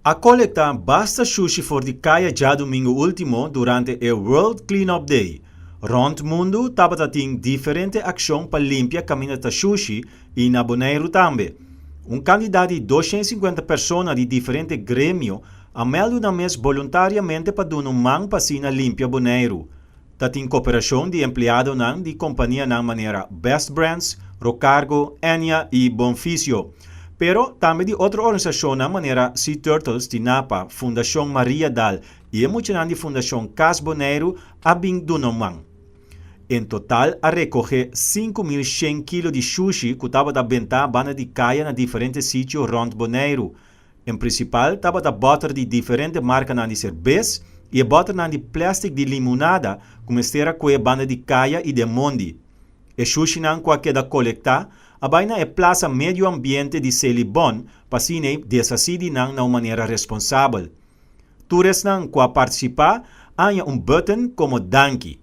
A kolektá basta shushi for di kaya djadumingu último durante e World Clean Up Day. Rònt mundu tabata tin diferente akshon pa limpia kaminda ta shushi i na Boneiru tambe. Un kantidat di 250 persona di diferente gremio a mèldu nan mes boluntariamente pa duna un man pa asina limpia Boneiru. Ta tin koperashon di empleadonan di kompanianan manera Best Brands, Rocargo, Ennia i Bonfisio. Pero tambe di otro organisashonnan manera Sea Turtles, Tinapa, Fundashon Mariadal i e muchanan di Fundashon Kas Boneiru a bin duna un man. En total a rekohé 5100 kilo di shushi ku tabata bentá banda di kaya na diferente sitio rònt Boneiru. En prinsipal tabata bòter di diferente markanan di serbes i e bòternan di plèstik di limonada ku mester a kue banda di kaya i den mondi. E shushinan ku a keda kolektá a bai na e Plasa Medio Ambiente di Selibon pa asina ei deshasí di nan na un manera responsabel. Tur esnan ku a partisipá a haña un button komo danki.